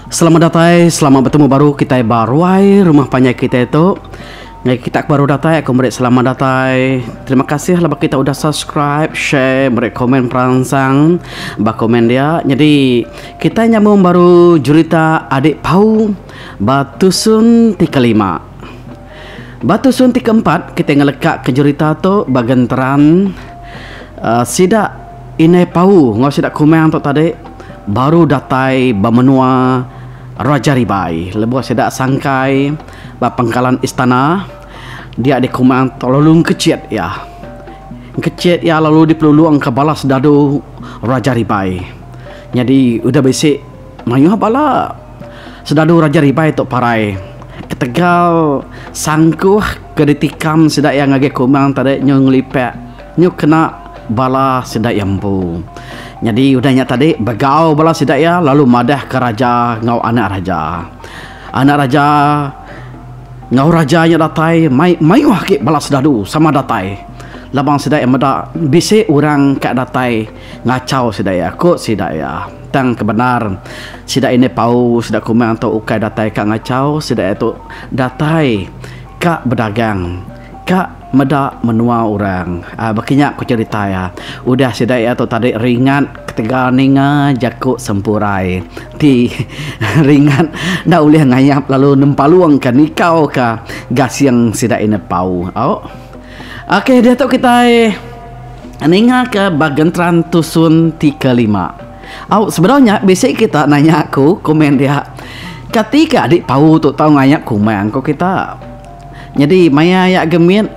Selamat datai, selamat betemu baru kitai ba ruai rumah panjai kitai tu. Ngagai kita ke baru datai aku meri selamat datai. Terima kasih laban kita udah subscribe, share, meri komen peransang ba komen dia. Nyadi kitai nyambung baru jerita Adik Pau ba tusun ti kelima. Ba tusun ti keempat kitai ngeleka ke jerita tu ba genteran uhh sida Indai Pau enggau sida Kumang tu tadi. Baru datai ba menua Raja Ribai lebuh sida sangkai ba pangkalan istana dia dikumang lalu engkechit iya. Engkechit iya lalu dipelulungka bala sedadu Raja Ribai. Nyadi udah bisi mayuh bala sedadu Raja Ribai tu parai ketegal sangkuh ke ditikam sida iya ngagai kumang tadi nyu ngelipak nyu kena bala sida iya empu. Nyadi udah nya tadi begau bala sida iya lalu madahka raja enggau anak raja. Anak raja enggau raja nya datai mai mayuh agi bala sedadu sama datai laban sida iya meda bisi orang ka datai ngachau sida iya ku sida iya. Tang ke bendar sida ini pau sida kumang tu ukai datai ka ngachau sida iya tu datai ka bedagang ka Meda menua orang. Baka nya ku cherita iya. Udah sida iya tu tadi ringat ketegal ninga jaku Sempurai ti ringat enda ulih ngayap lalu nempalungka nikauka gasing sida iya nepau. Au. Okey diatu kitai ningaka ba genteran tusun ti kelima. Au sebedau nya bisi kita nanya aku komen dia. Kati ka adik pau tu tau ngayap kumang ku kita. Nyadi maya iya gemit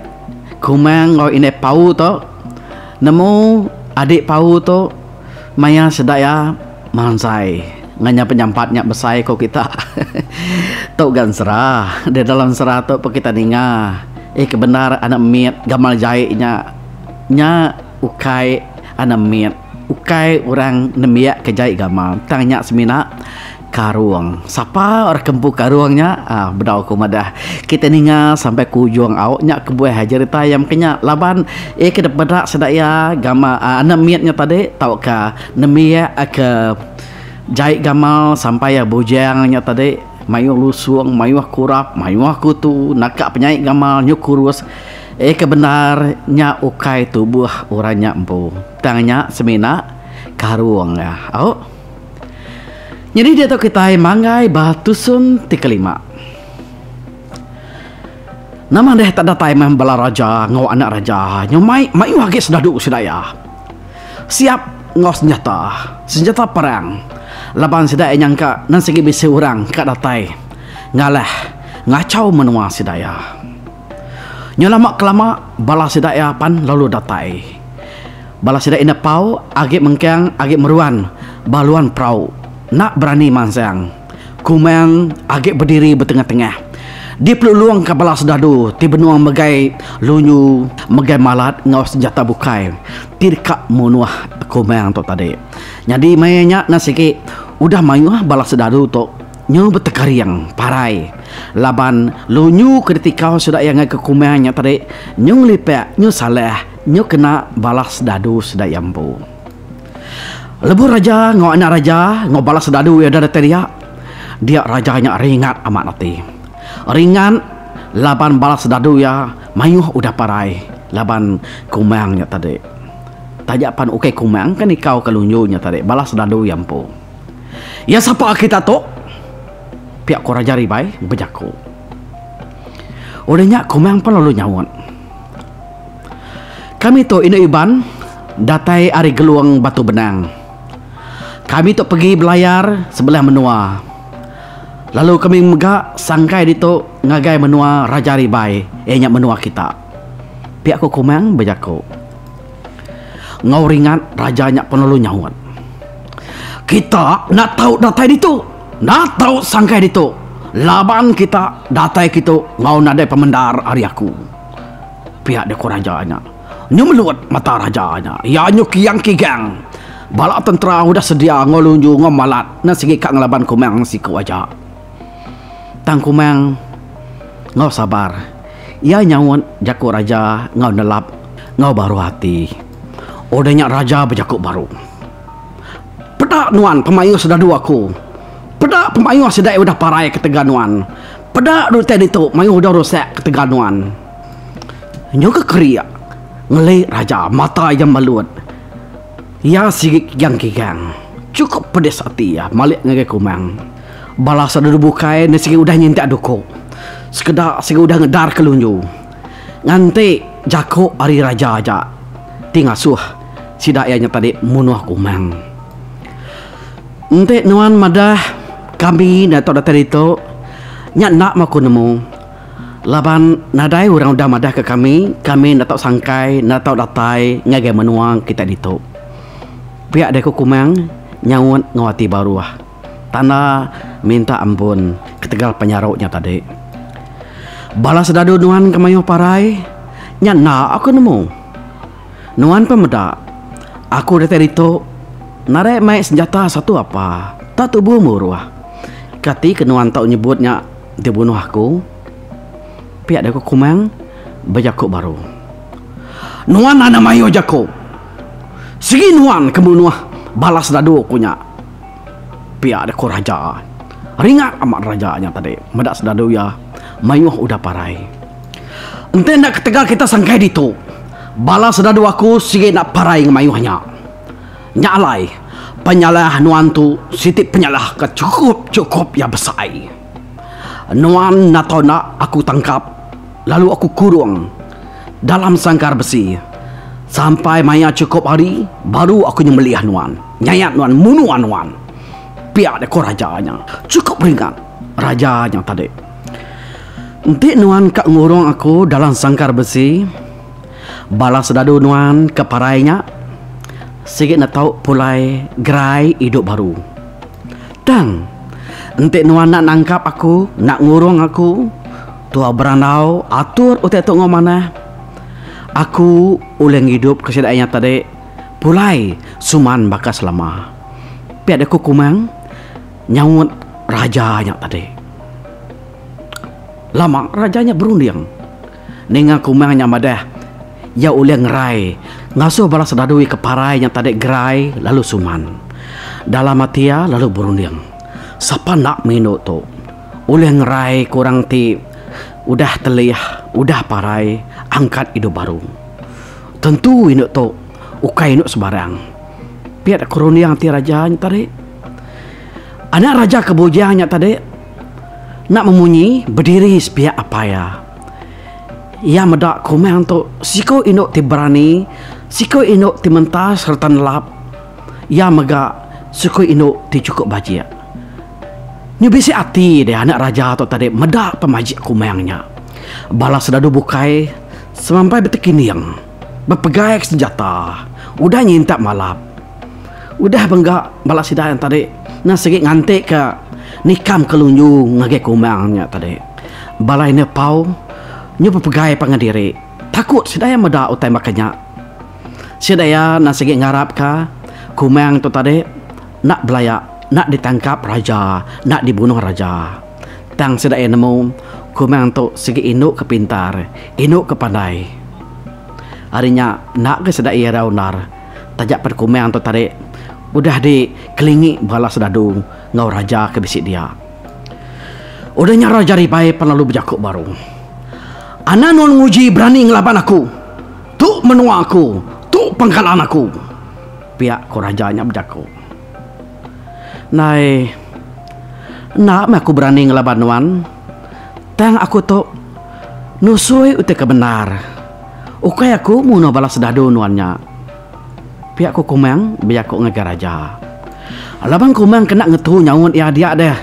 Kumang enggau indai Pau tu nemu adik Pau tu maya sida iya mansai nganya penyampat nya besai ko kita. Tu ga ensera di dalam ensera tu pun kita ninga eh ke bendar anak mit gamal jai nya nya ukai anak mit ukai orang nembiak ke jai gamal tang nya semina Karung. Sapa orang ke empu karung nya? Aaa bedau ku madah. Kitai ninga sampai ke ujung au nya kebuah jerita iya meka nya laban iya ke dipeda sida iya gamal aaa anak mit nya tadi tauka nembiak ke jai gamal sampai iya bujang nya tadi mayuh lusung, mayuh kurap, mayuh kutu naka penyai gamal nyu kurus. Iya ke bendar nya ukai tubuh orang nya empu tang nya semina karung iya. Au. Nyadi diatu kitai manggai ba tusun ti kelima. Nama deh tak datai meh bala raja enggau anak raja nyau mai mayuh agi sedadu sida iya. Siap enggau senjata, senjata perang laban sida iya nyangka nan sigi bisi orang ka datai ngalah ngachau menua sida iya. Nyau lama kelama bala sida iya pan lalu datai. Bala sida enda pau agi mengkang agi meruan ba luan perau enda berani mansang. Kumang agi bediri betengah-tengah dipelulungka bala sedadu ti benung megai lunyu megai malat enggau senjata bukai ti deka munuh Kumang tu tadi. Nyadi maya nya enda sigi udah mayuh bala sedadu tu nyu betekaring parai laban lunyu ke ditikau sida iya ngagai Kumang nya tadi nyu ngelipak nyu salah. Nyu kena bala sedadu sida iya empu. Lebuh raja enggau anak raja enggau bala sedadu iya udah datai dia, dia raja nya ringat amat ati. Ringat laban bala sedadu iya mayuh udah parai laban kumang nya tadi. Taja pan ukai kumang ke nikau ke lunju nya tadi bala sedadu iya empu. Iya sapa kita tu? Pia ku Raja Ribai bejaku. Udah nya kumang pan lalu nyaut. Kami tu indu Iban datai ari Gelung Batu Benang. Kami tu pegi belayar sebelah menua. Lalu kami mega sangkai ditu ngagai menua Raja Ribai iya nya menua kita. Pia ku Kumang bejaku. Enggau ringat raja nya pun lalu nyaut. Kita enda tau datai ditu, enda tau sangkai ditu laban kita datai kitu enggau nadai pemendar ari aku. Pia deh ku raja nya. Nyu melut mata raja nya. Iya nyu kiang kigang. Bala tentera udah sedia enggau lunju enggau malat ne sigi ka ngelaban Kumang siku aja. Tang Kumang enggau sabar. Iya nyaut jaku raja enggau nelap enggau baruh ati. Udah nya raja bejaku baru. Peda nuan pemayuh sedadu aku. Peda. Peda pemayuh sida iya udah parai ketegal nuan. Peda utai ditu mayuh udah rusak ketegal nuan. Nyau ke kerik ngeli raja mata iya melut. Iya sigi kigang-kigang. Chukup pedis ati iya malik ngagai Kumang. Bala saudara bukai enda sigi udah nyintak duku. Sekeda sigi udah ngedarka lunju. Nganti jaku ari raja aja ti ngasuh sida iya nya tadi munuh Kumang. Enti nuan madah kami enda tau datai ditu, nya enda meh aku nemu. Laban nadai orang udah madah ke kami, kami enda tau sangkai, enda tau datai ngagai menua kita ditu. Pia deh ku Kumang nyaut enggau ati baruh. Tanda minta ampun ketegal penyaru nya tadi. Bala sedadu nuan ke mayuh parai, nya enda aku nemu. Nuan pun meda, aku datai ditu nadai mai senjata satu apa, tak tubuh muruh. Kati ke nuan tau nyebut nya dibunuh aku? Pia deh ku Kumang bejaku baru. Nuan anang mayuh jaku. Sigi nuan ke munuh bala sedadu ku nya. Pia deh ku raja. Ringat amat raja nya tadi meda sedadu iya mayuh udah parai. Enti enda ketegal kita sangkai ditu, bala sedadu aku sigi enda parai ngemayuh nya. Nya alai, penyalah nuan tu siti penyalah ke chukup-chukup iya besai. Nuan enda tau enda aku tangkap lalu aku kurung dalam sangkar besi sampai maya chukup hari baru aku nyembelih nuan, nyayat nuan, munuh nuan. Pia deh ko raja nya. Chukup ringat raja nya tadi. Enti nuan ka ngurung aku dalam sangkar besi, bala sedadu nuan ke parai nya sigi enda tau pulai gerai idup baru. Tang, enti nuan enda nangkap aku, enda ngurung aku, tua berandau atur utai tu enggau manah, aku ulih ngidupka sida iya tadi pulai suman baka selama. Pia deh ku Kumang nyaut raja nya tadi. Lama raja nya berunding. Ninga Kumang nya madah iya ulih ngerai ngasuh bala sedadu iya ke parai nya tadi gerai lalu suman. Dalam ati iya lalu berunding, Sapa enda meh indu tu ulih ngerai ke orang ti udah telih udah parai angkat idup baru. Tentu indu tu ukai indu sebarang. Pia ku runding ati raja nya tadi. Anak raja ke bujang nya tadi enda memunyi bediri sepiak apai iya. Iya meda Kumang tu siku indu ti berani, siku indu ti mentas sereta nelap. Iya mega siku indu ti chukup bajik. Nyu bisi ati deh anak raja tu tadi meda pemajik Kumang nya. Bala sedadu bukai semampai betekining, bepegai ke senjata, udah nyintak malap. Udah mega bala sida nya tadi nya sigi nganti ka nikam ke lunju ngagai Kumang nya tadi. Bala ine pau nyu bepegai pangan diri takut sida iya meda utai baka nya. Sida iya enda sigi ngarap ka Kumang tu tadi enda belaya enda ditangkap raja enda dibunuh raja. Tang sida iya nemu Kumang tu sigi indu ke pintar indu ke pandai. Ari nya enda ga sida iya irau endar. Taja pan Kumang tu tadi udah dikelingi bala sedadu enggau raja ke bisi dia. Udah nya Raja Ribai pan lalu bejaku baru. Anang nuan nguji berani ngelaban aku. Tu menua aku. Tu pangkalan aku. Pia ku raja nya bejaku. Ndai enda meh aku berani ngelaban nuan. Tang aku tu nusui utai ke bendar. Ukai aku munuh bala sedadu nuan nya. Pia ku Kumang bejaku ngagai raja. Laban Kumang kena ngetu nyaut iya dia deh.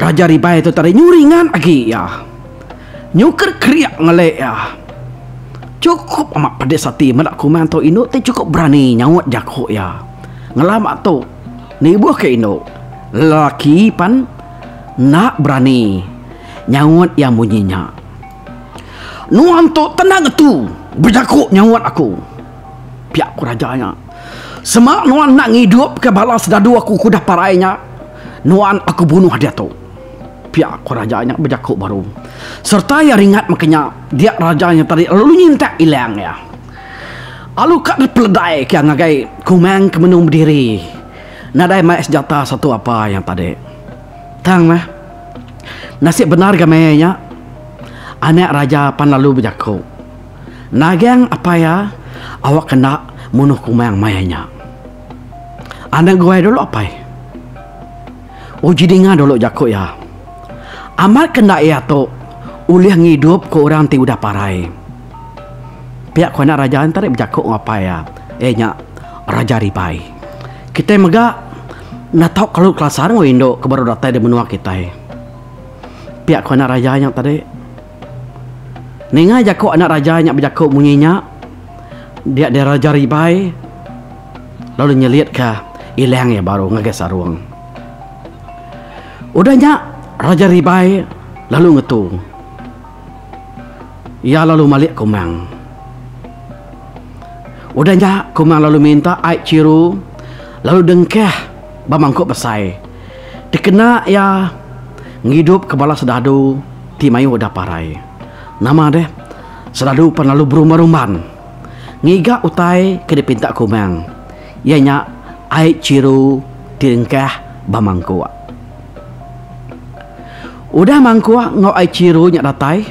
Raja Ribai tu tadi nyu ringat agi iya. Nyu kerik-kerik ngeli iya. Chukup amat pedis ati meda Kumang tu indu ti chukup berani nyaut jaku iya. Ngelama tu nibuh ke indu lelaki pan enda berani nyaut iya munyi nya. Nuan tu tenang ngetu bejaku nyaut aku. Pia ku raja nya. Sema nuan enda ngidupka bala sedadu aku ke udah parai nya, nuan aku bunuh diatu. Pia ku raja nya bejaku baru. Sereta iya ringat meka nya, dia raja nya tadi lalu nyintak ilang iya. Alu ka dipeledai ke ngagai Kumang ke benung bediri nadai mai sejata satu apa iya tadi. Tang meh nasib bendar ga maya nya anak raja pan lalu bejaku nagang apai iya awak kena munuh Kumang maya nya. Anak guai dulu apai. Uji dinga dulu jaku iya. Amat ke enda iya tu ulih ngidup ke orang ti udah parai. Pia ku anak raja enti bejaku enggau apai iya, iya nya Raja Ribai. Kitai mega enda tau kelalu kelasar enggau indu ke baru datai di menua kitai. Pia ku anak raja nya tadi. Ninga jaku anak raja nya bejaku munyi nya, dia deh Raja Ribai lalu nyelitka ilang iya baru ngagai sarung. Udah nya Raja Ribai lalu ngetu. Iya lalu malik Kumang. Udah nya Kumang lalu minta ai chiru lalu dengkah ba mangkuk besai dikena iya ngidupka bala sedadu ti mayuh udah parai. Nama deh sedadu pan lalu berumban-rumban ngiga utai ke dipinta Kumang iya nya ai chiru ti dengkah ba mangkuk. Udah mangkuk enggau ai chiru nya datai,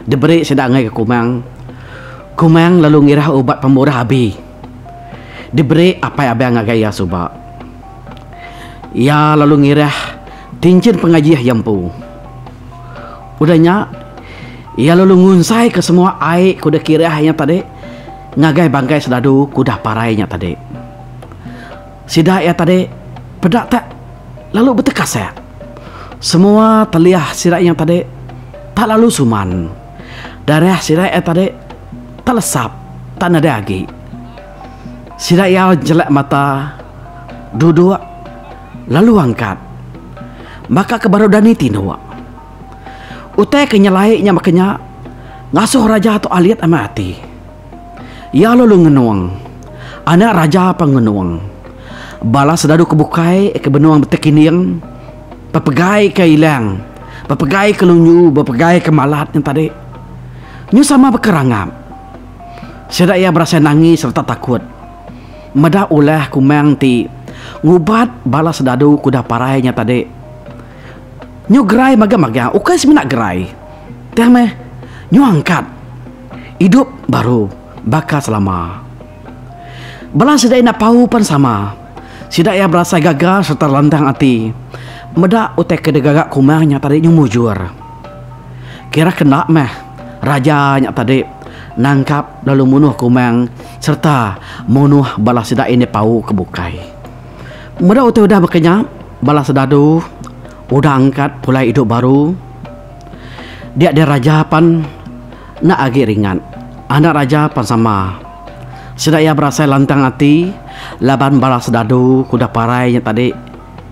diberi sida ngagai Kumang. Kumang lalu ngirah ubat pemurah abi diberi apai abang ngagai iya suba. Iya lalu ngirah tinchin pengajih iya empu. Udah nya, iya lalu ngunsaika semua ai ke udah kirah iya tadi ngagai bangkai sedadu ke udah parai nya tadi. Sida iya tadi peda tak lalu betekasak. Semua telih sida iya tadi tak lalu suman. Darah sida iya tadi tak lesap, tak nadai agi. Sida iya jelek mata duduk lalu angkat baka ke baru dani tinduk. Utai ke nyelai nya baka nya ngasuh raja tu alit amat ati. Iya lalu ngenung. Anak raja pan ngenung. Bala sedadu ke bukai ke benung betekining bepegai ke ilang, bepegai ke lunju, bepegai ke malat nya tadi. Nyu sama bekerangap. Sida iya berasai nangi sereta takut meda ulah Kumang ti ngubat bala sedadu ke udah parai nya tadi. Nyu gerai magang-magang, ukai semina gerai tang meh nyu angkat. Idup baru baka selama. Bala sida ina pau pan sama. Sida iya berasai gaga sereta lantang ati meda utai ke digaga Kumang nya tadi nyu mujur. Kira kena meh raja nya tadi nangkap lalu munuh Kumang sereta munuh bala sida ini pau ke bukai. Meda utai udah baka nya bala sedadu udah angkat pulai idup baru. Dia deh raja pan enda agi ringat. Anak raja pan sama. Sida iya berasai lantang ati laban bala sedadu ke udah parai nya tadi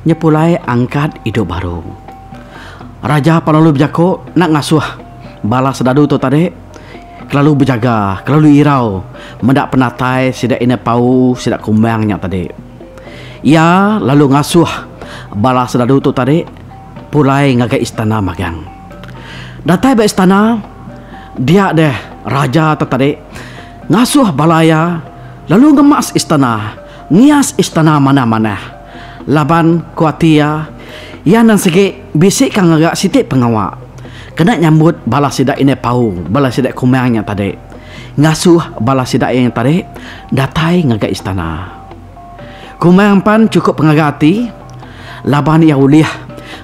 nyepulai angkat idup baru. Raja pan lalu bejaku enda ngasuh bala sedadu tu tadi kelalu bejaga, kelalu irau meda penatai sida indai pau sida kumbang nya tadi. Iya lalu ngasuh bala sedadu tu tadi pulai ngagai istana magang. Datai ba istana, dia deh raja te tadi ngasuh bala iya lalu ngemas istana, ngias istana manah-manah. Laban ku ati iya, iya endang sigi bisi ka ngaga siti pengawa kena nyambut bala sida indai pau, bala sida kumang nya tadi. Ngasuh bala sida iya nya tadi datai ngagai istana. Kumang pan chukup pengaga ati laban iya ulih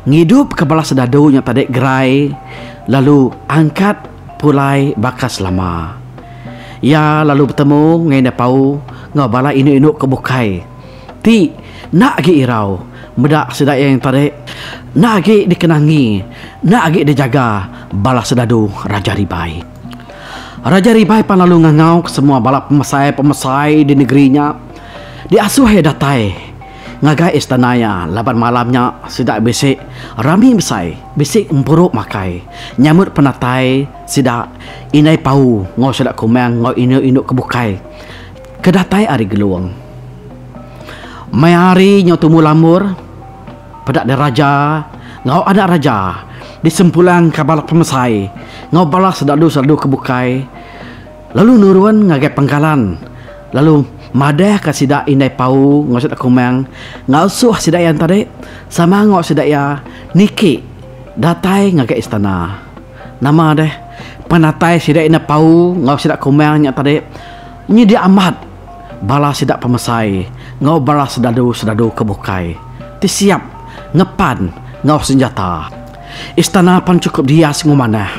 ngidupka bala sedadu nya tadi gerai lalu angkat pulai baka selama. Iya lalu betemu ngagai Indai Pau enggau bala indu-indu ke bukai ti enda agi irau meda sida iya nya tadi enda agi dikenangi, enda agi dijaga bala sedadu Raja Ribai. Raja Ribai pan lalu ngangauka semua bala pemesai-pemesai di negeri nya. Diasuh iya datai ngagai istana iya laban malam nya sida bisi rami besai, bisi empuru makai nyambut penatai sida indai pau enggau sida kumang enggau indu-indu ke bukai ke datai ari Gelong. Maya hari nyau tumu lambur peda deh raja enggau anak raja disempulangka bala pemesai enggau bala sedadu-sedadu ke bukai. Lalu nurun ngagai pangkalan lalu madahka sida indai pau enggau sida kumang ngasuh sida iya tadi sama enggau sida iya niki datai ngagai istana. Nama deh penatai sida ina pau enggau sida kumang nya tadi nyidi amat bala sida pemesai enggau bala sedadu-sedadu ke bukai ti siap ngepan enggau senjata. Istana pan chukup dias enggau manah.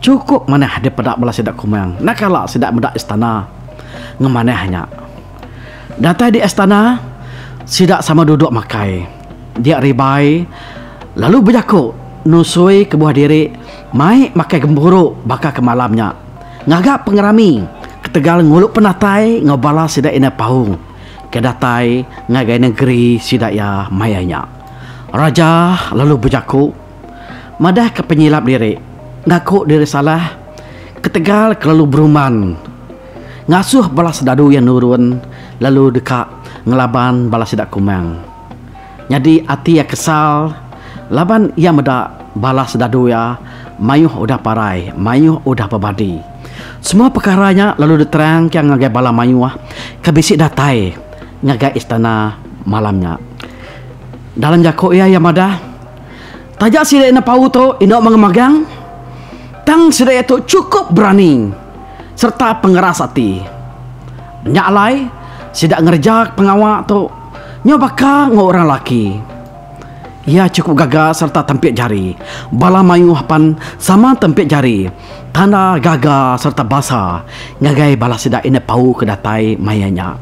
Chukup manah dipeda bala sida kumang enda kala sida meda istana ngemanah nya. Datai di istana sida sama duduk makai. Dia ribai lalu bejaku nusui kebuah diri mai makai gempuru baka ke malam nya ngaga pengerami ketegal ngulu penatai enggau bala sida indai paung ke datai ngagai negeri sida iya maya nya. Raja lalu bejaku madahka penyilap diri ngaku diri salah ketegal kelalu berumban ngasuh bala sedadu iya nurun lalu deka ngelaban bala sida Kumang. Nyadi ati iya kesal laban iya meda bala sedadu iya mayuh udah parai, mayuh udah bebadi. Semua pekara nya lalu diterangka ngagai bala mayuh ke bisi datai ngagai istana malam nya. Dalam jaku iya, iya madah, Taja sida enda pau tu enda mengemagang, tang sida iya tu chukup berani sereta pengeras ati. Nya alai, sida ngereja pengawa tu nyau baka enggau orang laki. Iya chukup gaga sereta tempik jari. Bala mayuh pan sama tempik jari tanda gaga sereta basa ngagai bala sida indai pau ke datai maya nya.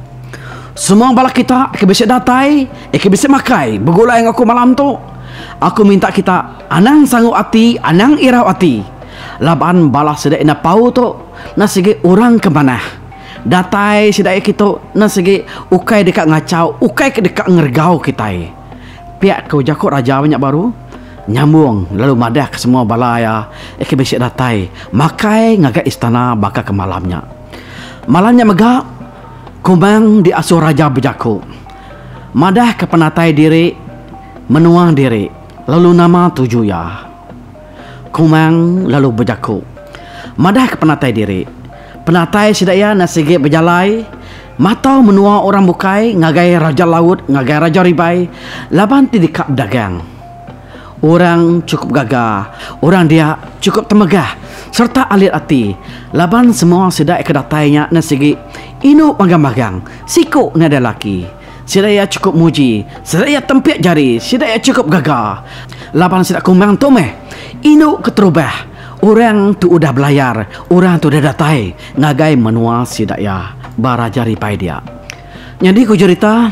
Semua bala kita ke bisi datai, ke bisi makai begulai enggau aku malam tu, aku minta kita anang sanggu ati, anang irau ati laban bala sida indai pau tu enda sigi orang ke manah. Datai sida iya kitu enda sigi ukai deka ngachau, ukai ke deka ngeregau kitai. Pia ku jaku raja nya baru nyambung lalu madah ke semua bala iya ke bisi datai makai ngagai istana baka ke malam nya. Malam nya mega Kumang diasuh raja bejaku madah ke penatai diri menua diri lalu nama tuju iya. Kumang lalu bejaku madah ke penatai diri. Penatai sida iya enda sigi bejalai matau menua orang bukai ngagai Raja Laut ngagai Raja Ribai laban ti deka bedagang. Orang chukup gaga, orang dia chukup temegah sereta alit ati laban semua sida ke datai nya enda sigi indu magang-magang, siku nadai laki. Sida iya chukup muji, sida iya tempik jari, sida iya chukup gaga laban sida Kumang tu meh indu keterubah orang tu udah belayar, orang tu udah datai ngagai menua sida iya ba Raja Ribai dia. Nyadi ku jerita,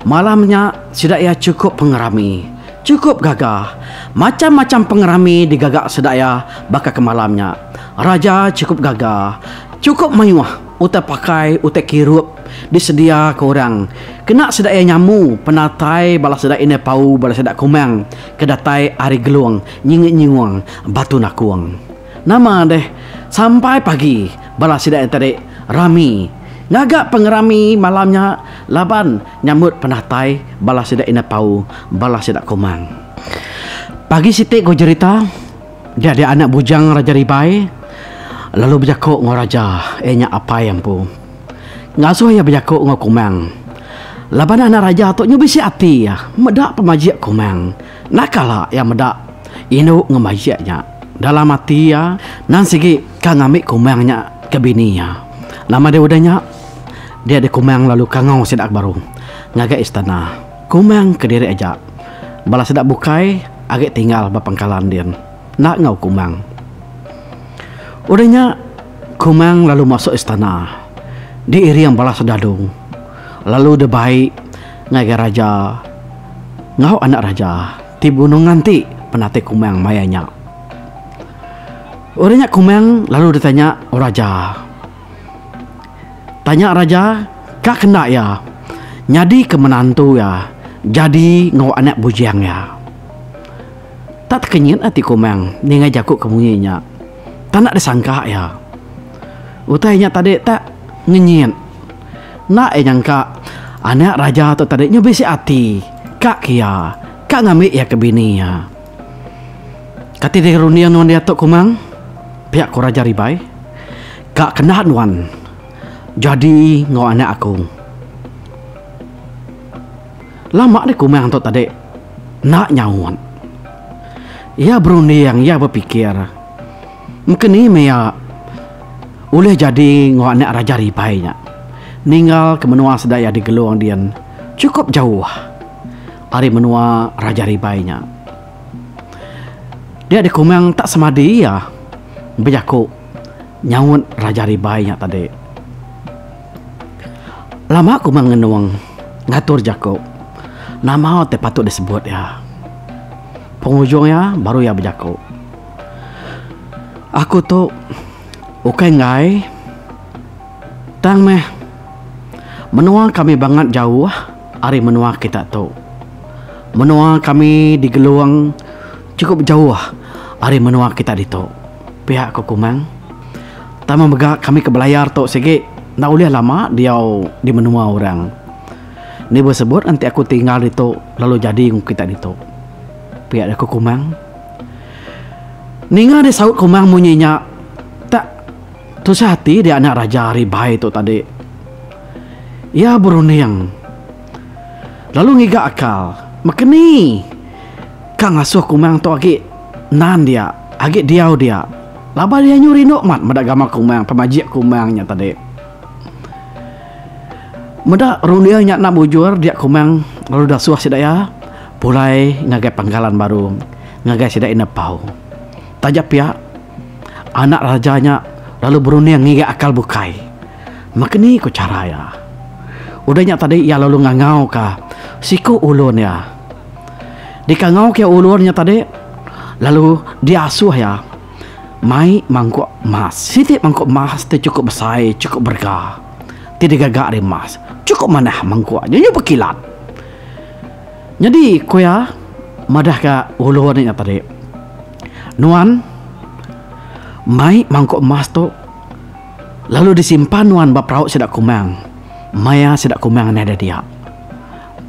malam nya sida iya chukup pengerami, chukup gaga. Macham-macham pengerami digaga sida iya baka ke malam nya. Raja chukup gaga, chukup mayuh utai pakai, utai kirup disediaka orang kena sida iya nyamu penatai bala sida indai pau, bala sida kumang ke datai ari Gelong nyingit nyingung Batu Nakung. Nama deh sampai pagi bala sida iya tadi rami ngaga pengerami malam nya laban nyambut penatai bala sida indai pau, bala sida kumang. Pagi siti ku jerita dia dia anak bujang Raja Ribai lalu bejaku enggau raja iya nya apai iya empu. Ngasuh iya bejaku enggau Kumang. Laban anak raja tu nyu bisi ati iya meda pemajik Kumang. Enda kala iya meda indu ngemajik nya. Dalam ati iya nan sigi ka ngambi Kumang nya ke bini iya. Nama deh udah nya dia deh Kumang lalu kangau sida baru ngagai istana. Kumang kediri aja. Bala sida bukai agi tinggal ba pangkalan din. Enda enggau Kumang. Udah nya, Kumang lalu masuk istana diiring bala sedadu lalu dibai ngagai raja enggau anak raja ti benung nganti penatai Kumang maya nya. Udah nya Kumang lalu ditanya raja. Tanya raja ka kenda iya nyadika menantu iya jadi enggau anak bujang iya. Tak tekenyit ati Kumang ninga jaku ke munyi nya. Tak enda disangka iya. Utai nya tadi tak ngenyit. Enda iya nyangka anak raja tu tadi nyau bisi ati ka ke iya, ka ngambi iya ke bini iya. Kati diri runding nuan diatu Kumang? Pia ku Raja Ribai. Ka kenda nuan jadi enggau anak aku. Lama deh Kumang tu tadi enda nyaut. Iya berunding, iya bepikir. Mekeni meh iya ulih jadi enggau anak Raja Ribai nya. Ninggal ke menua sida iya di Gelong din chukup jauh ari menua Raja Ribai nya. Dia dikumang tak semadi iya bejaku nyaut Raja Ribai nya tadi. Lama kumang ngenung ngatur jaku nama ti patut disebut iya. Pengujung iya baru iya bejaku. Aku tu ukai enggai tang meh menua kami bangat jauh ari menua kita tu. Menua kami di Gelong chukup jauh ari menua kita ditu. Pia ku Kumang. Tama mega kami ke belayar tu sigi enda ulih lama diau di menua orang. Ni besebut enti aku tinggal ditu lalu jadi enggau kita ditu. Pia deh ku Kumang. Ninga deh saut Kumang munyi nya tak tusah ati deh anak raja ribai tu tadi. Iya berunding lalu ngiga akal mekeni ka ngasuh Kumang tu agi nan dia agi diau dia laban iya nyu rindu amat meda gamal Kumang pemajik Kumang nya tadi. Meda runding nya enda mujur dia Kumang lalu dasuh sida iya pulai ngagai pangkalan baru ngagai sida iya nepau. Taja pia anak raja nya lalu berunding ngiga akal bukai. Maka ni ku chara iya. Udah nya tadi iya lalu ngangau ka siku ulun iya. Dikangau ka ulun nya tadi lalu diasuh iya. Mai mangkuk emas. Siti mangkuk emas ti chukup besai, chukup berega. Ti digaga ari emas. Chukup manah mangkuk nya, nyu bekilat. Nyadi ku iya madahka ulun nya tadi, Nuan mai mangkuk emas tu lalu disimpan nuan ba perau sida kumang maya sida kumang nadai dia.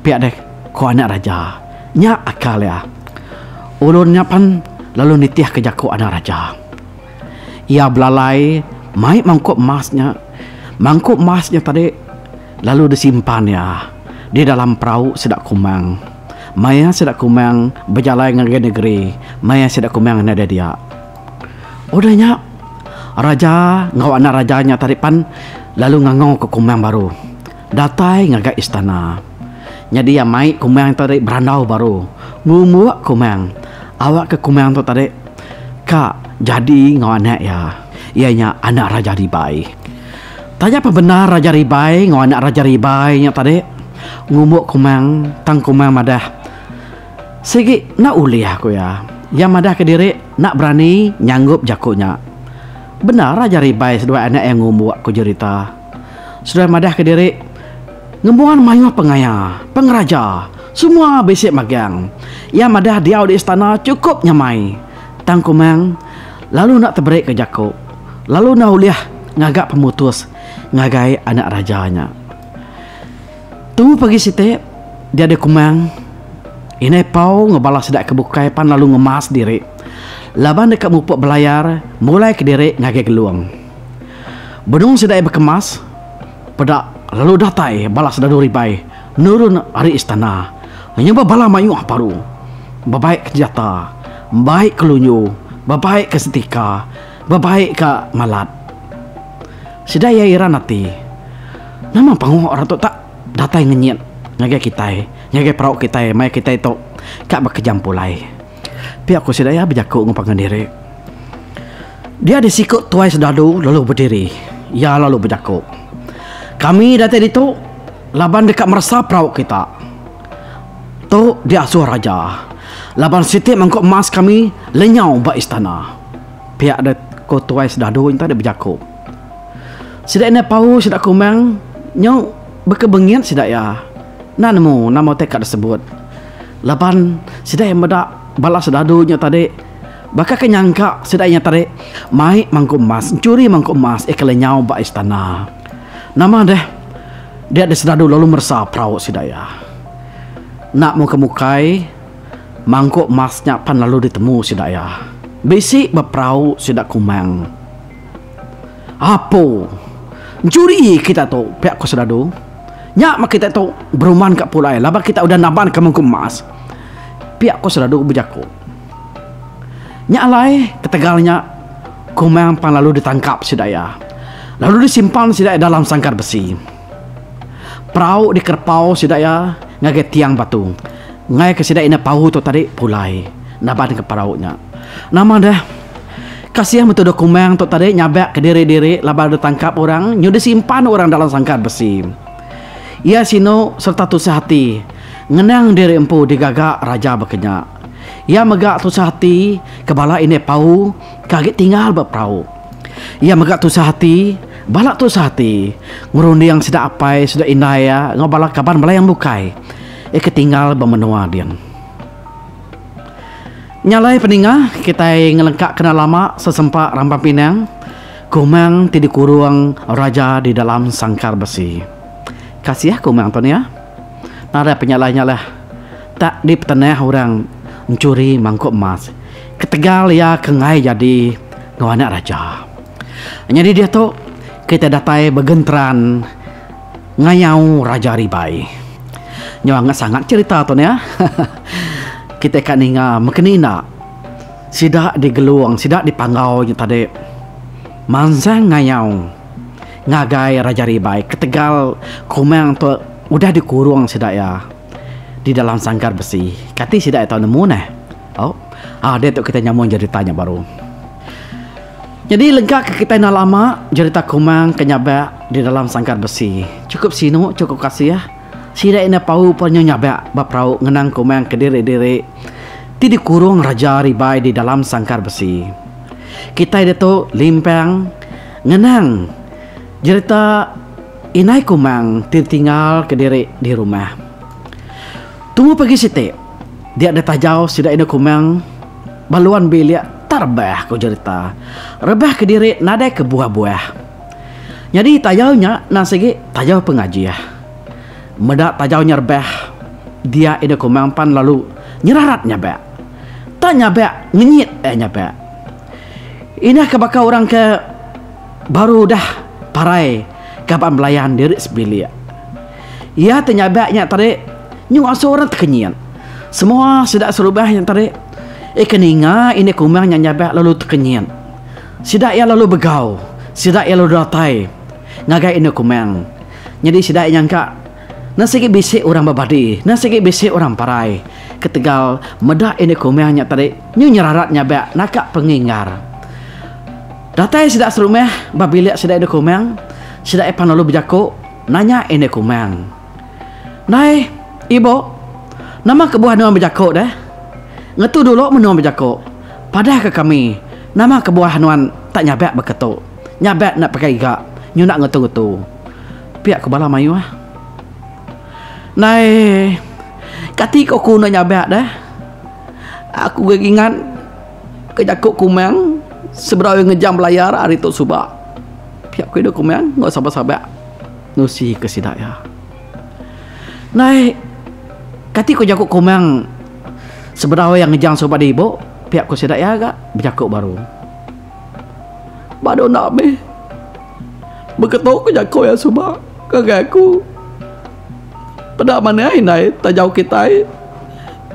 Pia deh ko anak raja. Nya akal iya. Ulun nya pan lalu nitihka jaku anak raja. Iya belalai mai mangkuk emas nya. Mangkuk emas nya tadi lalu disimpan iya di dalam perau sida Kumang. Maya sida Kumang bejalai ngagai negeri, maya sida Kumang nadai dia. Udah nya, raja enggau anak raja nya tadi pan lalu ngangauka Kumang baru. Datai ngagai istana. Nyadi iya mai Kumang tu tadi berandau baru. Ngumbuk Kumang. Awakka Kumang tu tadi ka jadi enggau anak iya. Iya nya anak Raja Ribai. Taja pan bendar Raja Ribai enggau anak Raja Ribai nya tadi ngumbuk Kumang tang Kumang madah sigi enda ulih ku iya. Iya madahka diri enda berani nyanggup jaku nya. Bendar Raja Ribai seduai anak iya ngumbuk ku jerita. Seduai madahka diri ngembuan mayuh pengaya, pengeraja, semua bisi magang. Iya madah diau di istana chukup nyamai. Tang Kumang lalu enda teberika jaku lalu enda ulih ngaga pemutus ngagai anak raja nya. Tumu pagi siti, dia deh Kumang, Indai Pau enggau bala sida ke bukai pan lalu ngemas diri laban deka mupuk belayar mulaika diri ngagai Gelong. Benung sida iya bekemas, peda lalu datai bala sedadu ribai nurun ari istana nyebah bala mayuh baru bebaik ke senjata, bebaik ke lunyu, bebaik ke setika, bebaik ka malat. Sida iya iran ati, nama panguh orang tu tak datai ngenyit ngagai kitai, ngagai perau kitai maya kitai tu ka bekejam pulai. Pia ku sida iya bejaku enggau pangan diri. Dia di siku tuai sedadu lalu bediri. Iya lalu bejaku, Kami datai ditu laban deka meresa perau kita. Tu diasuh raja laban siti mangkuk emas kami lenyau ba istana. Pia deh ku tuai sedadu nya tadi bejaku. Sida indai pau sida kumang nyau bekebengit sida iya. Enda nemu nama utai ka disebut laban sida iya meda bala sedadu nya tadi. Baka ke nyangka sida iya tadi mai mangkuk emas, enchuri mangkuk emas iya ke lenyau ba istana. Nama deh, dia disedadu lalu meresa perau sida iya. Enda mukai-mukai, mangkuk emas nya pan lalu ditemu sida iya. Bisi ba perau sida Kumang. Apo! Enchuri kita tu, pia ku sedadu. Nya meh kita tu beruman ka pulai laban kita udah nabanka mangkuk emas, pia ku sedadu bejaku. Nya alai ketegal nya Kumang pan lalu ditangkap sida iya lalu disimpan sida iya dalam sangkar besi. Perau dikerepau sida iya ngagai tiang batu ngaika sida ina pau tu tadi pulai nabanka perau nya. Nama deh kasih meh tuduh Kumang tu tadi nyabak kediri-diri laban ditangkap orang nyu disimpan orang dalam sangkar besi. Iya sinu sereta tusah ati ngenang diri empu digaga raja baka nya. Iya mega tusah ati ke bala indai pau ke agi tinggal ba perau. Iya mega tusah ati, bala tusah ati ngerunding sida apai sida indai iya enggau bala kaban belayan bukai iya ke tinggal ba menua din. Nya alai peninga kitai ngelengka kena lama sesempa Rampang Pinang Kumang ti dikurung raja di dalam sangkar besi. Kasih Kumang tu nih. Nadai penyalah nya lah. Tak dipetenah orang enchuri mangkuk emas ketegal iya ke enggai jadi enggau anak raja. Nyadi diatu kitai datai begenteran ngayau Raja Ribai. Nyau angat sangat cherita tu nih. Kitai ka ninga mekeni enda sida digelung sida dipanggau nya tadi mansang ngayau ngagai Raja Ribai ketegal Kumang tu udah dikurung sida iya. Di dalam sangkar besi. Kati sida iya tau nemu neh. Au. Ah diatu kitai nyambung jerita nya baru. Nyadi lengka ke kitai enda lama jerita Kumang ke nyabak di dalam sangkar besi. Chukup sinu chukup kasih. Sida ina pau pun nyu nyabak ba perau ngenang Kumang kediri-diri ti dikurung Raja Ribai di dalam sangkar besi. Kitai ditu limpang ngenang jerita Indai Kumang ti tinggal kediri di rumah. Tumu pagi siti, dia deh tajau sida indai Kumang ba luan bilik tak rebah ku jerita. Rebah kediri nadai ke buah-buah. Nyadi tajau nya endang sigi tajau pengajih. Meda tajau nya rebah, dia indai Kumang pan lalu nyerarat nyabak. Tak nyabak ngenyit iya nyabak. Indah ke baka orang ke. Baru udah parai kaban belayan diri sebilik. Iya ti nyabak nya tadi nyu asuh orang tekenyit. Semua sida serubah nya tadi ika ninga indi kumang nya nyabak lalu tekenyit. Sida iya lalu begau, sida iya lalu datai ngagai indi kumang. Nyadi sida iya nyangka ne sigi bisi orang bebadi, ne sigi bisi orang parai ketegal meda indi kumang nya tadi nyu nyerarat nyabak naka penginggar. Datai sida serumah ba bilik sida Indai Kumang, sida iya pan lalu bejaku nanya Indai Kumang. Ndai, ibu, nama kebuah nuan bejaku deh? Ngetu dulu meh nuan bejaku. Padahka kami, nama kebuah nuan tak nyabak baka tu? Nyabak enda pakai iga, nyunak ngetu-ngetu. Pia ku bala mayuh. Ndai, kati ku aku enda nyabak deh? Aku ga ingat. Ke jaku Kumang sebedau iya ngejang belayar ari tu suba. Pia ku idup Kumang enggau sabak-sabak nusi ke sida iya. Ndai kati ku jaku Kumang sebedau iya ngejang suba di ibu pia ku sida iya ga bejaku baru. Badu enda mih beketu ku jaku iya suba ngagai aku. Peda manah indai tajau kitai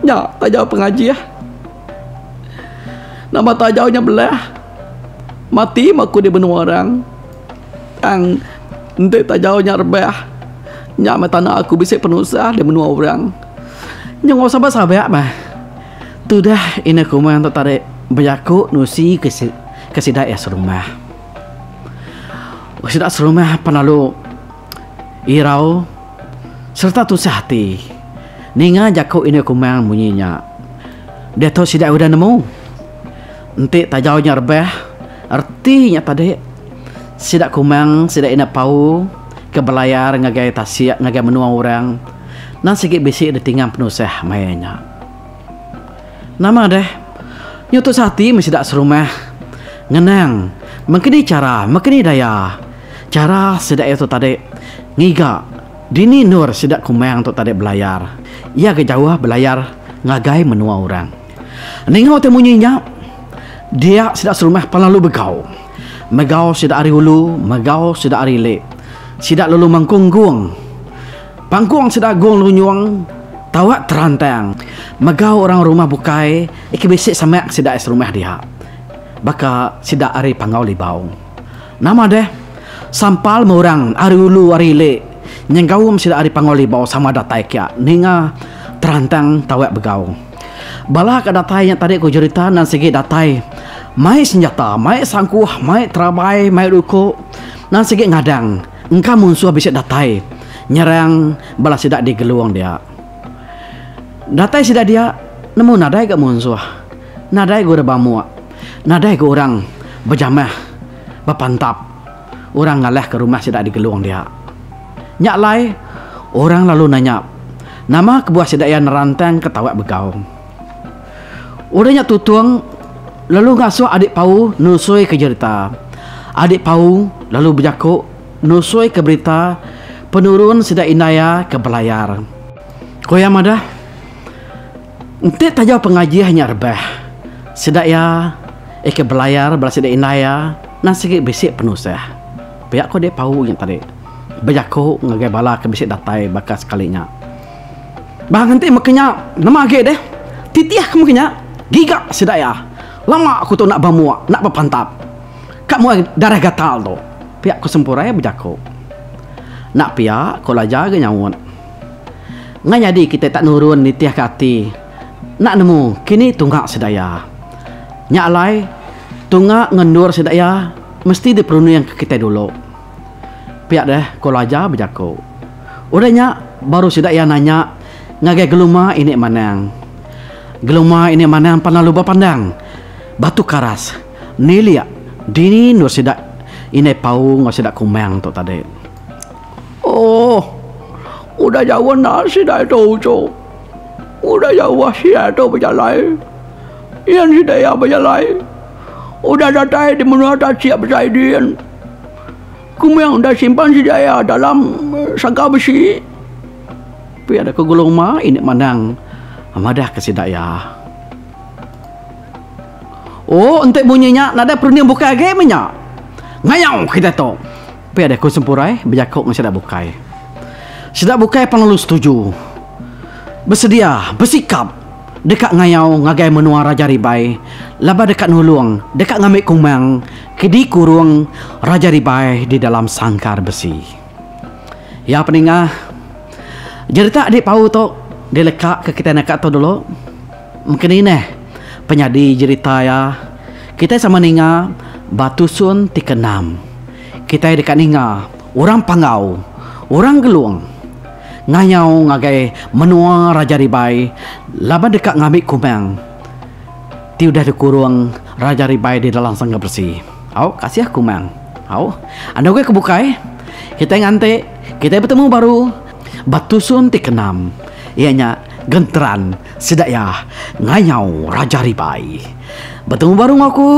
nya tajau pengajih. Nama tajau nya belah mati meh aku di menua orang. Tang enti tajau nya rebah nya meh tanda aku bisi penusah di menua orang. Nyau sabak-sabak meh tudah indai kumang tu tadi bejaku nusi ke sida iya serumah. Sida serumah pan lalu irau sereta tusah ati ninga jaku indai kumang munyi nya. Diatu sida udah nemu enti tajau nya rebah reti nya tadi sida kumang sida ina pau ke belayar ngagai tasik ngagai menua orang nan sigi bisi ditinggang penusah maya nya. Nama deh nyu tusah ati meh sida serumah ngenang mengkeni chara mengkeni daya chara sida iya tu tadi ngiga dini endur sida kumang tu tadi belayar iya ga jauh belayar ngagai menua orang. Ninga utai munyi nya, dia sida serumah pan lalu begau. Megau sida ari ulu, megau sida ari ili. Sida lalu mangkung gung. Pangkung sida gung lunyung. Tawak terantang megau orang rumah bukai ke bisi semak sida serumah dia baka sida ari Panggau Libau. Nama deh sampal meh orang ari ulu ari ili nyengkaum sida ari Panggau Libau sama datai kia ninga terantang tawak begau. Bala ka datai nya tadi ku jerita endang sigi datai mai senjata mai sangkuh mai terabai mai ruko endang sigi ngadang engka munsuh bisi datai nyerang bala sida di Gelong dia. Datai sida dia nemu nadai ga munsuh, nadai ga orang bamuk, nadai ga orang bejamah bepantap orang ngalahka rumah sida di Gelong dia. Nya alai orang lalu nanya nama kebuah sida iya nerantangka tawak begau. Udah nya Tutong lalu ngasuh adik Pau nusuika jerita. Adik Pau lalu bejaku. Nusui ke berita penurun sida indai iya ke belayar. Ku iya madah, enti tajau pengajih nya rebah, sida iya ke belayar bala sida indai iya endang sigi bisi penusah. Pia ku dek pau nya tadi bejaku ngagai bala ke bisi datai baka sekali nya. Bah enti meka nya nama agi deh titih ke meka nya giga sida iya. Lama aku tu enda bemua enda bepantap. Ka muai darah gatal tu. Pia ku Sempurai bejaku. Enda pia, ku Laja ga nyaut. Ngai nyadi kitai tak nurun nitihka ati enda nemu kini tunga sida iya. Nya alai, tunga enggau endur sida iya mesti diperundingka kitai dulu. Pia deh ku Laja bejaku. Udah nya baru sida iya nanya ngagai Geluma ini Manang. Geluma ini Manang pan lalu bepandang batu karas. Nilik dini endur sida indai pau enggau sida kumang tu tadi. Oh, udah jauh enda sida tu uchu. Udah jauh sida tu bejalai. Yen sida iya bejalai. Udah datai di menua tasik besai din. Kumang udah simpan sida iya dalam sangkar besi. Pia deka gulung ma ini mandang madah ke sida iya. Oh enti munyi nya nadai perunding bukai agi meh nya. Ngayau kitai tu. Pia deh ku Sempurai bejaku enggau sida bukai. Sida bukai pan lalu setuju. Besedia besikap deka ngayau ngagai menua Raja Ribai laban deka nulung deka ngambi kumang ke dikurung Raja Ribai di dalam sangkar besi. Iya peninga jerita adi pau tu dileka ke kitai naka tu dulu. Mengkeni neh penyadi jerita iya, kitai sama ninga ba tusun ti keenam. Kitai deka ninga orang Panggau, orang Gelung ngayau ngagai menua Raja Ribai laban deka ngambi Kumang ti udah dikurung Raja Ribai di dalam Sangga Beresi. Au kasih Kumang. Au enda ugai ke bukai kitai nganti kitai betemu baru ba tusun ti keenam iya nya Genteran sida iya ngayau Raja Ribai. Betemu baru enggau aku,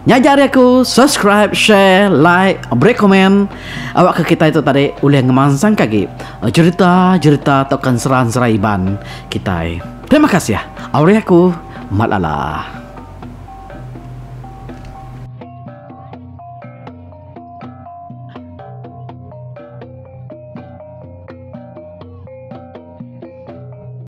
nya aja ari aku, subscribe, share, like, beri komen awakka kitai tu tadi ulih ngemansangka agi jerita-jerita tauka ensera-ensera Iban kitai. Terima kasih. Ari aku, Mat Lala.